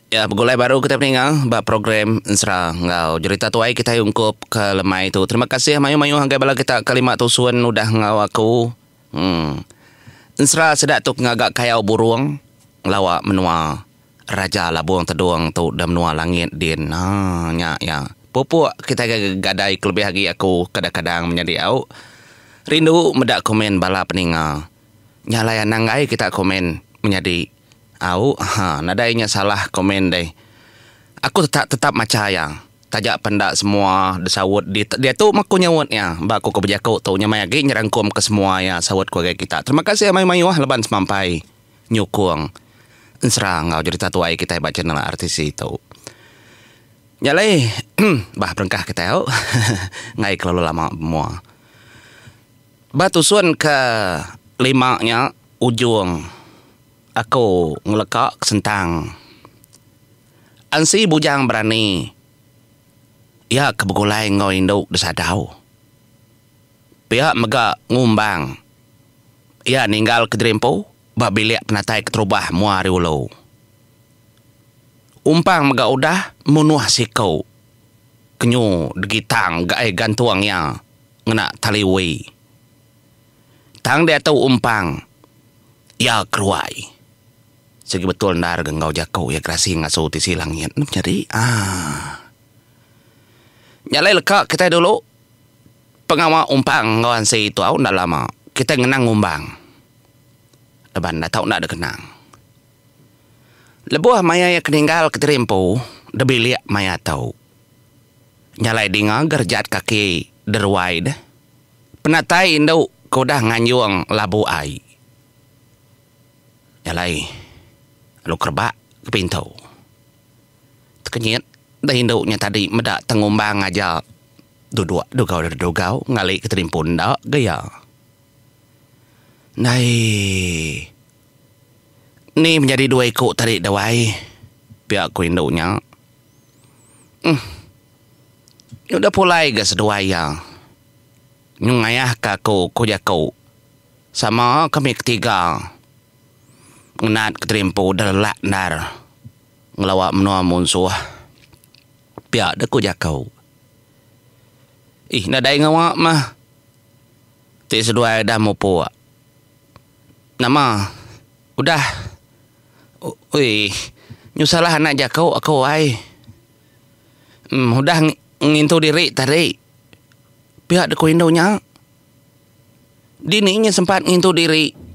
Ya begulai baru kitai peninga ba program ensera enggau jerita tuai kitai ungkup ke lemai tu. Terima kasih mayuh-mayuh ngagai bala kita ke lima tusun udah enggau aku. Em ensera sida tu ke ngaga kayau burung ngelawa menua Raja Labung Tedung tu da menua langit din. Ha nya iya. Pupuk kitai ga gadai kelebih agi aku kadang-kadang menyadi au. Rindu meda komen bala peninga. Nya alai anang enggai kita komen menyadi. Au ha nadai nya salah komen deh. Aku tetap tetap macha iya. Taja pen enda semua disaut di diatu meh aku nyaut iya ba aku ke bejaku tu nyamai agi nyerangkum ke semua iya saut ku agai kita. Terima kasih mayuh mayuh laban semampai nyukung ensera enggau jerita tuai kitai ba channel RTC tu. Nya alai bah berengkah kitai au enggai kelalu lama bemua. Ba tusun ke lima nya ujung. Aku ngeleka sentang. Ansi bujang berani iya ke begulai enggau indu disadau. Pia mega ngumbang iya ninggal ke diri empu ba bilik penatai keterubah mua ari ulu. Umpang mega udah munuh siku kenyu degitang gaai gantung iya ngena tali wi. Tang diatu umpang iya keruai. Sigi betul endar ga enggau jaku iya gerasi ngasu tisi langit ne menyadi aaa. Nya alai leka kitai dulu pengawa umpang enggau ansi tu au enda lama kitai ngenang ngumbang laban enda tau enda dikenang. Lebuh maya iya ke ninggal kediri empu da bilik maya tu. Nya alai dinga gerejat kaki deruai deh. Penatai indu ke udah nganjung labu ai. Jalai lalu kerebak ke pintu. Tekenyit deh indu nya tadi meda tengumbang aja duduk dugau-dugau ngali ke terimpun enda ga iya. Ndai ni menyadi dua iku tadi deh wai, pia ku indu nya. Uhh. Udah pulai ga seduai iya. Nyu ngayah ka aku ku jaku. Sama kami ketiga ngenat keterimpu udah lelak endar ngelawa menua munsuh. Pia deh ku jaku. Ih nadai ngawa mah ti seduai udah mupuk. Nama udah uii nyu salah anak jaku aku ai. Udah ngintu diri tadi pia dek ku indu nya. Dini nya sempat ngintu diri.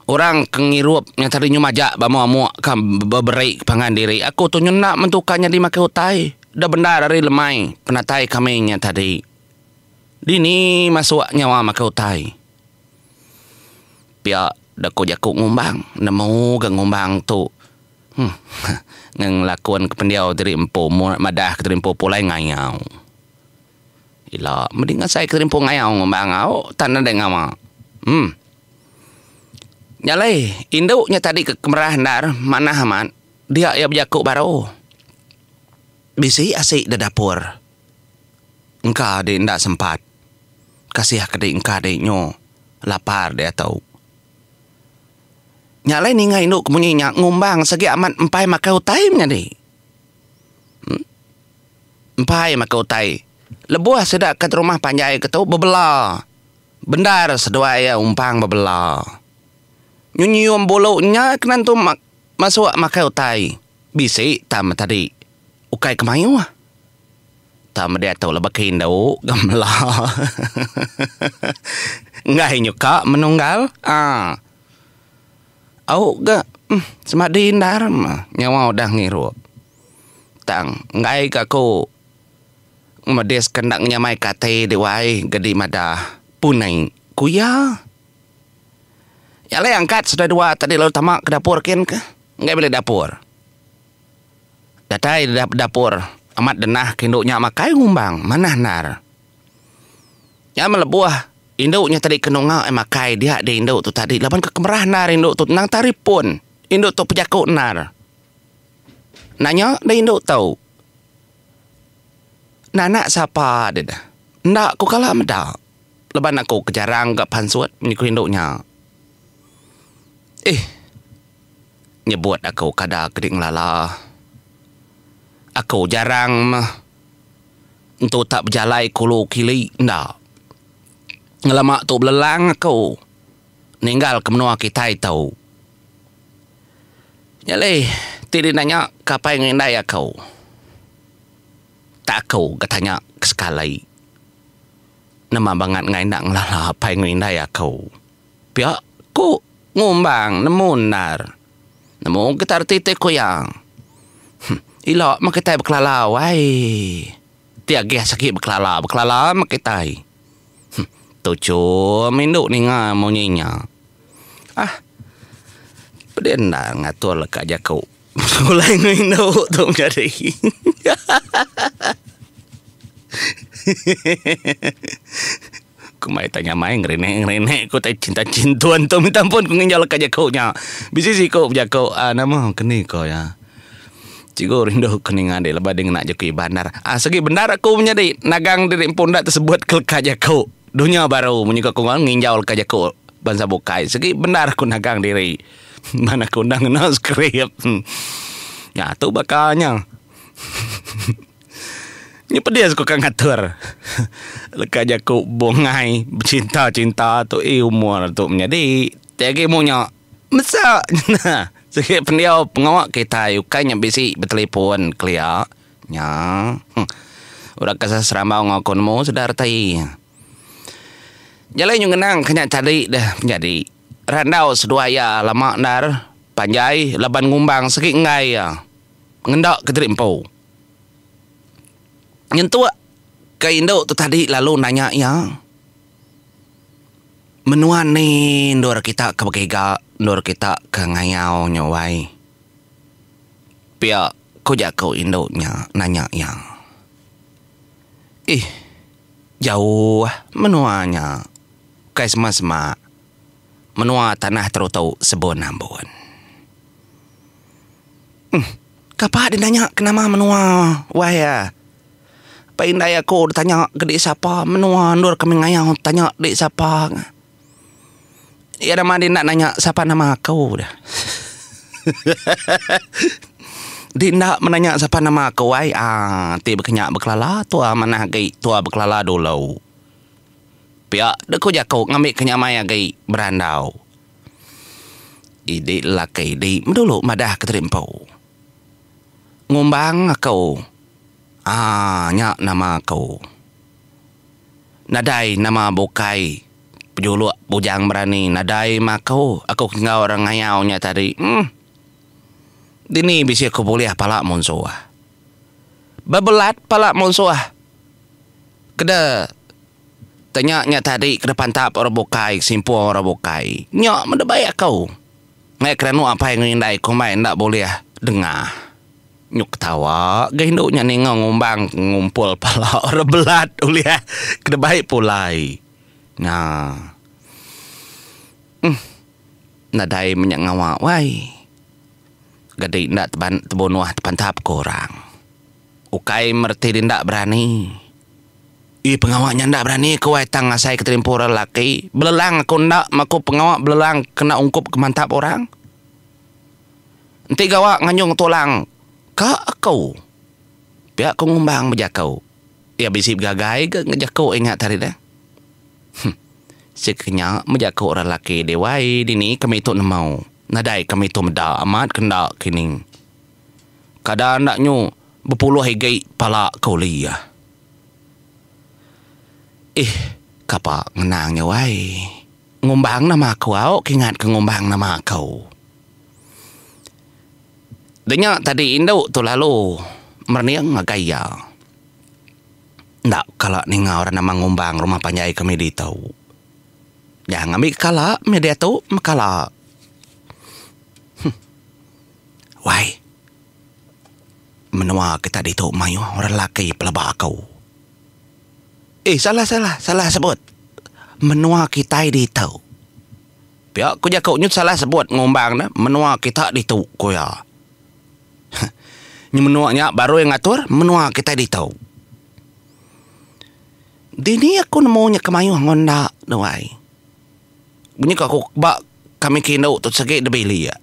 Orang ke ngirup nya tadi nyu majak ba amuk amuk ka beberi pangan diri. Aku tu nyu enda mentuka nyadi makai utai. Deh bendar ari lemai penatai kami nya tadi. Dini masuk nyawa makai utai. Pia dek ku jaku ngumbang. Nemu ga ngumbang tu. Huh. Ngelakun ke pendiau diri empu madah ke diri empu pulai ngayau. Ila medi ngasai ke diri empu ngayau ngumbang au tan nadai ngawa. Uhh. Nya alai indu nya tadi ke kemerah endar manah amat dia iya bejaku baru. Bisi asi da dapur. Engka di enda sempat. Kasih ke di engka di nyu lapar diatu. Nya alai ninga indu ke munyi nya ngumbang segi amat empai makai utai menyadi. Empai makai utai. Lebuh sida ke rumah panjai ke tu bebela. Bendar seduai iya umpang bebela. Nyu nyium bulu nya ke nentu masuk makai utai. Bisi tam tadi. Ukai ke mayuh. Tang meda tu laban ke indu ga mela. Enggai nyuka menunggal aaa. Au ga semadi endar mah nyawa udah ngirup. Tang enggai ga aku ngemedis ke enda ngenyamai ke ati dih wai gedi madah punai, ku iya. Nya alai angkat seduai dua tadi lalu tama ke dapur kin ke enggai bilik dapur. Datai da dapur amat denah ke indu nya makai ngumbang manah endar. Nya meh lebuh indu nya tadi ke nunga ai makai dia deh indu tu tadi laban ke kemerah endar indu tu endang tari pun indu tu pejaku endar. Nanya deh indu tu. Nanak sapa deh dah. Enda ku kala meda laban aku ke jarang ga pansut nyuku indu nya. Ih. Nyebut aku kada ke di ngelala. Aku jarang meh entu tak bejalai kulu kili enda. Ngelama tu belelang aku ninggal ke menua kitai tu. Nya alai ti dih nanya ke apai enggau indai aku. Tak aku ga tanya ke sekali. Nama bangat enggai enda ngelala apai enggau indai aku. Pia ku ngumbang nemu endar. Nemu kita reti ti ku iya. Huh ila meh kitai bekelala wai. Ti agih segi bekelala bekelala meh kitai. Huh tuchum indu ninga munyi nya. Ah pedih endar ngatur leka jaku begulai enggau indu tu menyadi. Ku mai tanya mai ngerinek ngerinek ku tai cinta cintun tu minta ampun ku nginjau leka jaku nya. Bisi siku bejaku aaa nama ke ni ko iya. Cikgu rindu ku ninga dek lebuh dek ngena jaku Iban enda. Aaa segi bendar aku menyadi nagang diri empu enda tesebut ke leka jaku dunya baru munyi ku aku nginjau leka jaku bansa bukai segi bendar aku nagang diri. Man aku enda ngena skrip. Nya tu baka nya. Nya pedis ku ka ngatur leka jaku bungai becinta-cinta tu ih umur tu menyadi ti agi mu nya mesa nah sigi pendiau pengawa kitai ukai nya bisi betelefon kelia nya orang ke serambau enggau aku nemu sedar tai. Jalai nyu ngenang ke nya tadi deh menyadi randau seduai iya lama endar panjai laban ngumbang sigi enggai iya ngenda kediri empu. Nyentuk ke indu tu tadi lalu nanya iya, Menua ni endur kita ke begiga endur kita ke ngayau nya wai? Pia ku jaku indu nya nanya iya. Ih, jauh menua nya ukai sema-sema menua tanah terutu sebun ambun. Uhh. Kapa deh nanya ke nama menua wai ah. Apai indai aku deh tanya ke dik sapa menua endur kami ngayau tanya dik sapa. Iya nama deh enda nanya sapa nama aku deh. Dih enda menanya sapa nama aku wai aaa ti baka nya bekelala tua manah agi tua bekelala dulu. Pia deh ku jaku ngambi ke nyamai agi berandau. Idi laki di medulu madah ke terimpu. Ngumbang aku aaa nya nama aku. Nadai nama bukai pejuluk Bujang Berani nadai mah aku, aku ke enggau orang ngayau nya tadi uhh. Dini bisi aku bulih pala munsuh. Bebelat pala munsuh kede. Tanya nya tadi kena pantap orang bukai, simpung orang bukai. Nya meda bai aku. Ngai keranu apai enggau indai kumbai enda bulih dengah. Nyu ketawa ga indu nya ninga ngumbang ngumpul pala orang belat ulih kena bai pulai. Nya. Uhh. Nadai menya ngawa wai. Gadi enda teban tebunuh tepantap ke orang. Ukai mereti enda berani. Ii pengawa nya enda berani ku ai tang asai ke terimpu orang lelaki. Belelang aku enda maku pengawa belelang kena ungkup ke mantap orang. Enti gawa nganjung tulang ka aku. Pia ku ngumbang bejaku. Iya bisi begagai ga ngejaku iya nya tadi deh. Huh. Sik nya bejaku orang lelaki deh wai dini kami tu nemu. Nadai kami tu meda amat ke enda kini. Kada enda nyu bepuluh igi pala ke uli iya. Ih, kapa ngenang nya wai. Ngumbang nama aku au ke ingat ke ngumbang nama aku. Denya tadi indu tu lalu merening ngagai iya. Enda kala ninga orang nama ngumbang rumah panjai kami ditu. Nya ngambi kala meh diatu mekala. Huh. Wai. Menua kita ditu mayuh orang lelaki peleba aku. Eh salah salah salah sebut. Menua kitai ditu. Pia ku jaku nyut salah sebut ngumbang ne menua kita ditu ku iya. Huh menua nya baru iya ngatur menua kitai ditu. Dini aku nemu nya ke mayuh enggau enda ne wai. Munyi ku aku ba kami ke indu tu sigi deh bilik.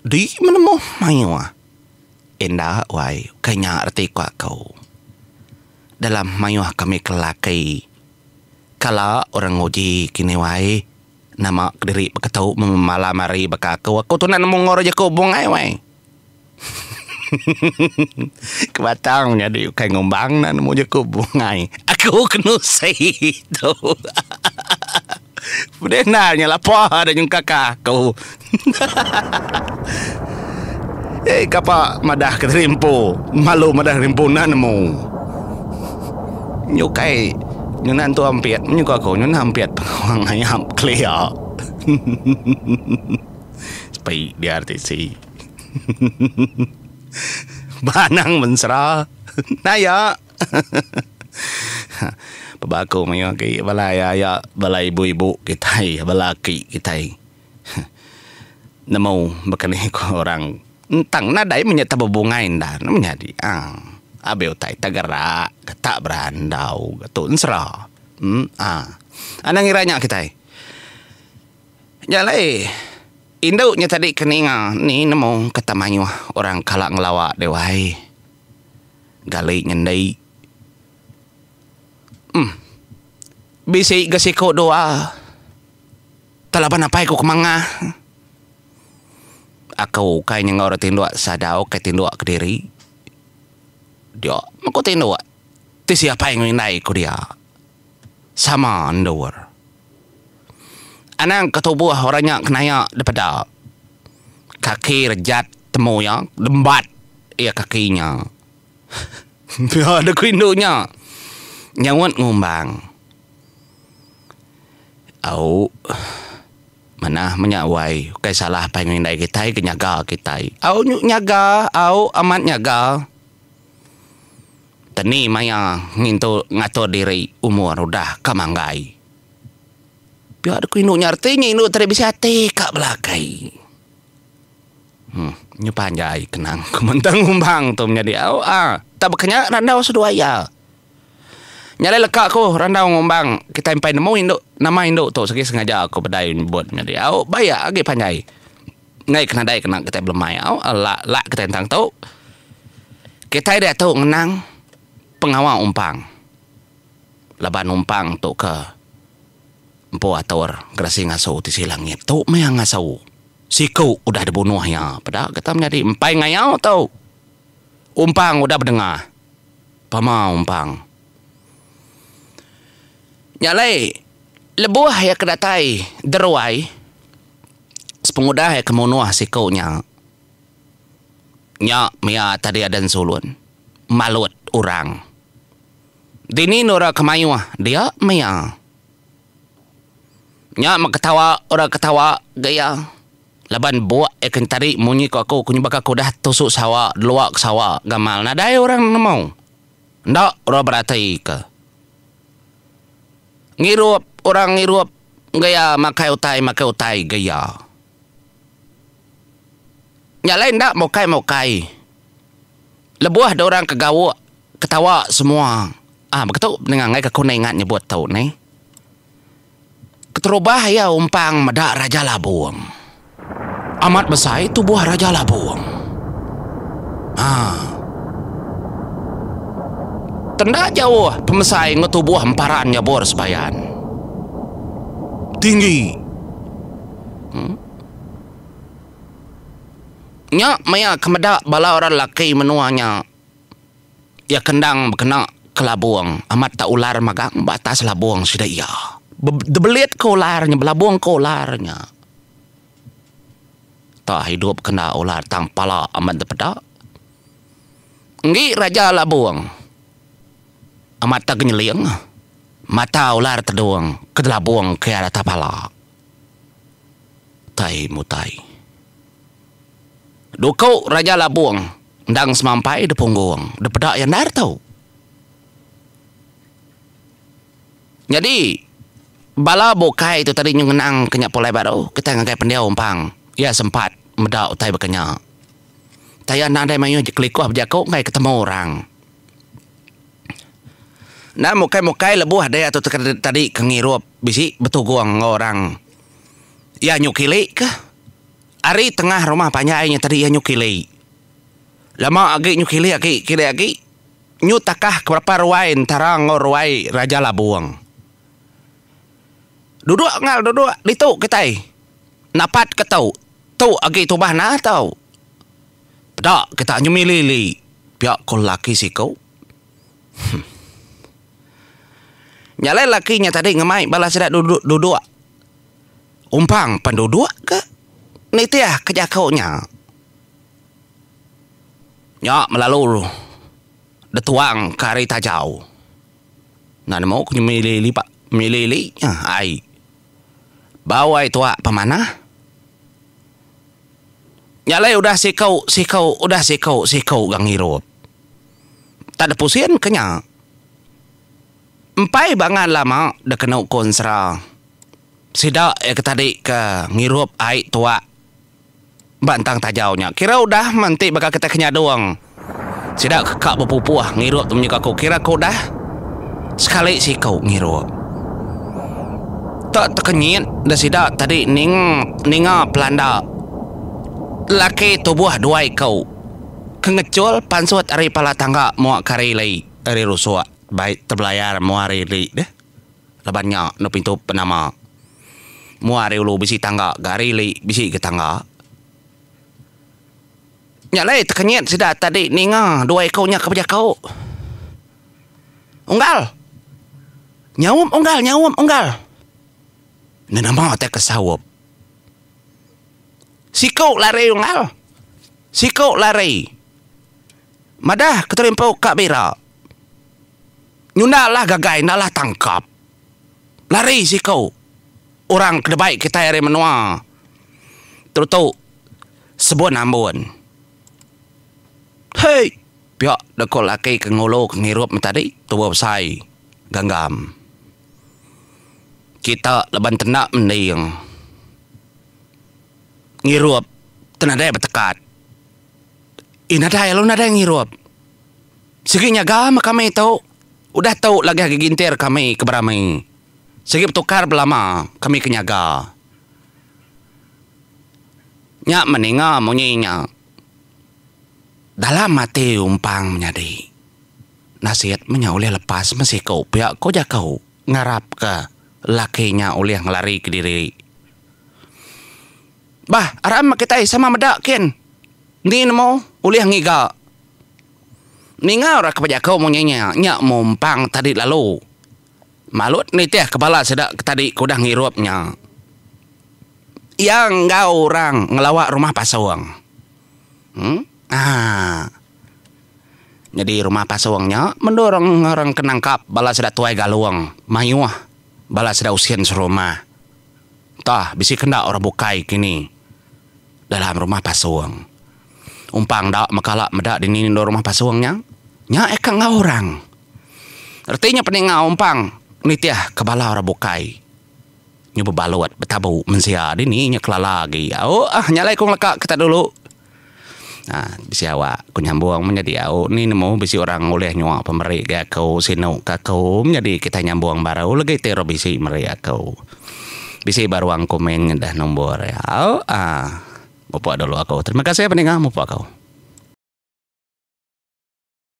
Di menemu mayuh. Enda wai, ukai nya reti ku aku. Dalam mayuh kami ke lelaki, kala orang nguji kini wai, nama kediri beketu memalam hari baka aku, aku tu enda nemu enggau orang jaku bungai wai. Kebatang nyadi ukai ngumbang enda nemu jaku bungai. Aku ke nusi tu. Pedih endar nya lapa da nyungka ka aku. Ei kapa madah ke diri empu malu madah diri empu enda nemu. Nyukai nyunan entua ampit nyungka aku nyunan ampit pengawa ngayap kelia. Sepi di RTC. Banang mensera naya. Peba aku mayuh agi bala aya aya bala ibu ibu kitai bala aki kitai nemu baka ni ku orang tang nadai meh nyata bebungai enda ne menyadi aaa abi utai tegerak ke tak berandau ke tu ensera aaa anang ngira nya kitai. Nya alai indu nya tadi ke ninga ni nemu ke tak mayuh orang kala ngelawa deh wai. Gali nyendi. Em. Bisi ga siku dua. Telaban apai ku ke mangah. Aku ukai nyenggau ra tinduk sadau kai tinduk kediri. Dia meh ku tinduk. Ti si apai enggau indai ku dia. Sama endur. Anang ke tubuh orang nya kenaya dipeda. Kaki rejat temu iya, dembat iya kaki nya. Pia deh ku indu nya. Nyaut ngumbang. Au. Manah menya wai ukai salah pai enggau indai kitai ke nyaga kitai. Au nyaga au amat nyaga. Teni maya ngintu ngatur diri umur udah ka manggai. Pia dek ku indu nya reti nya indu tadi bisi ati ka belakai. Huh nyu panjai kenang ku mentang umbang tu menyadi au a tak baka nya randau seduai iya. Nya alai leka ku randau ngumbang kitai empai nemu indu nama indu tu sigi sengaja ku bedai nyebut menyadi au bayak agi panjai. Enggai ke nadai kena kitai belemai au lak lak kitai entang tu. Kitai diatu ngenang pengawa umpang. Laban umpang tu ke empu atur gerasi ngasu tisi langit tu meh iya ngasu. Siku udah dibunuh iya peda kita menyadi empai ngayau tu. Umpang udah bedengah. Pama umpang. Nya alai lebuh iya ke datai deruai sepengudah iya ke munuh siku nya. Nya mia tadi adan sulun malut orang. Dini enda orang ke mayuh dia maya. Nya meh ketawa orang ketawa ga iya. Laban buk iya ke tadi munyi ku aku ku nyebaka aku udah tusu sawa delua ke sawa gamal nadai orang nemu. Enda orang berati ke. Ngirup orang ngirup ga iya makai utai makai utai ga iya. Nya alai enda mukai-mukai. Lebuh da orang ke gauk ketawa semua. Ah beketu ninga enggai ke aku enda ingat nyebut tu nih. Keterubah iya umpang meda Raja Labung. Amat besai tubuh Raja Labung. Haa. Tenda jauh pemesai enggau tubuh emparan nyabur sebayan. Tinggi. Hmm. Nya maya ke meda bala orang lelaki menua nya iya ke endang bekena ke labung amat tak ular magang ba atas labung sida iya. Bebelit ke ular nya belabung ke ular nya. Tak idup kena ular tang pala amat dipeda. Enggi raja labung amat tak nyeling mata ular tedung ke delabung ke iya atas pala. Tai mutai. Duku Raja Labung endang semampai dipunggung dipeda iya endar tu. Nyadi bala bukai tu tadi nyu ngenang ke nya pulai baru kitai ngagai pendiau umpang iya sempat meda utai baka nya. Taya nadai mayuh kelikuh bejaku enggai ketemu orang. Enda mukai-mukai lebuh dia tu tadi ke ngirup bisi betugung enggau orang. Iya nyu kili kah? Ari tengah rumah panjai nya tadi iya nyu kili. Lama agi nyu kili agi kili agi nyu takah ke berapa ruai entara enggau ruai Raja Labung. Duduk ngal duduk ditu kitai napat ke tu. Tu agi tubah nah tau. Peda kita nyu mili ili pia ko lelaki siku. Huh. Nya alai lelaki nya tadi ngemai bala sida duduk duduk. Umpang pen duduk ke nitih ke jaku nya. Nya melalu detuang ke ari tajau. Enda nemu ku nyemili ili pak mili ili nya ai. Bau ai tuak pemanah. Nya alai udah siku siku udah siku siku ga ngirup. Tak depusin ke nya. Empai bangan lama dekenu ku ensera. Sida iya ke tadi ke ngirup ai tuak. Ba entang tajau nya kira udah meh enti baka kitai ke nyadung sida ke ka bepupuh ngirup tu menyuka aku kira ke udah sekali siku ngirup. Tok tekenyit da sida tadi ninga ninga pelanda laki tubuh dua iku ke ngechul pansut ari pala tangga mua ke ari ili ari rusuk bai tebelayar mua ari ili deh. Laban nya enda pintu penama. Mua ari ulu bisi tangga ga ari ili bisi ga tangga. Nya alai tekenyit sida tadi ninga dua iku nya ke bejaku. Unggal! Nyaup unggal nyaup unggal. Enda nama utai ke saup. Siku lari unggal. Siku lari. Madah keterimpu ka bira. Nyunda lah gagai enda lah tangkap. Lari siku orang ke dibai kitai ari menua terutu sebun ambun. Hei! Pia deka laki ke ngulu ke ngirup meh tadi tubuh besai ganggam. Kita laban tenda mending ngirup te nadai betekat. Ih nadai lalu nadai ngirup. Sigi nyaga meh kami tu. Udah tu lagi agi gintir kami ke berami. Sigi betukar belama kami ke nyaga. Nya meh ninga munyi nya. Dalam ati umpang menyadi. Nasit meh nya ulih lepas meh siku pia ko jaku ngarapka laki nya ulih ngelarika diri. Bah aram meh kitai sama meda kin. Ni nemu ulih ngiga. Ninga orang ke bejaku munyi nya, nya mumpang tadi lalu. Malut nitih ke bala sida ke tadi ke udah ngirup nya. Iya enggau orang ngelawa rumah pasung. Em aa. Nyadi rumah pasung nya mendur orang ke nangkap bala sida tuai galung mayuh bala sida usin serumah. Entah bisi ke enda orang bukai kini dalam rumah pasung. Umpang enda mekala meda dini endur rumah pasung nya, nya eka enggau orang. Reti nya peninga umpang nitih ke bala orang bukai. Nyu bebalut betabu mensia dini nya kelala agi. Au ah nya alai ku ngeleka kita dulu. Aa bisi awak ku nyambung menyadi au ni nemu bisi orang ulih nyua pemeri agi aku sinu ka aku menyadi kitai nyambung baru legi ti ro bisi meri aku. Bisi ba ruang komen nya dah nombor iya. Au ah. Mupuk dulu aku. Terima kasih peninga mupuk aku.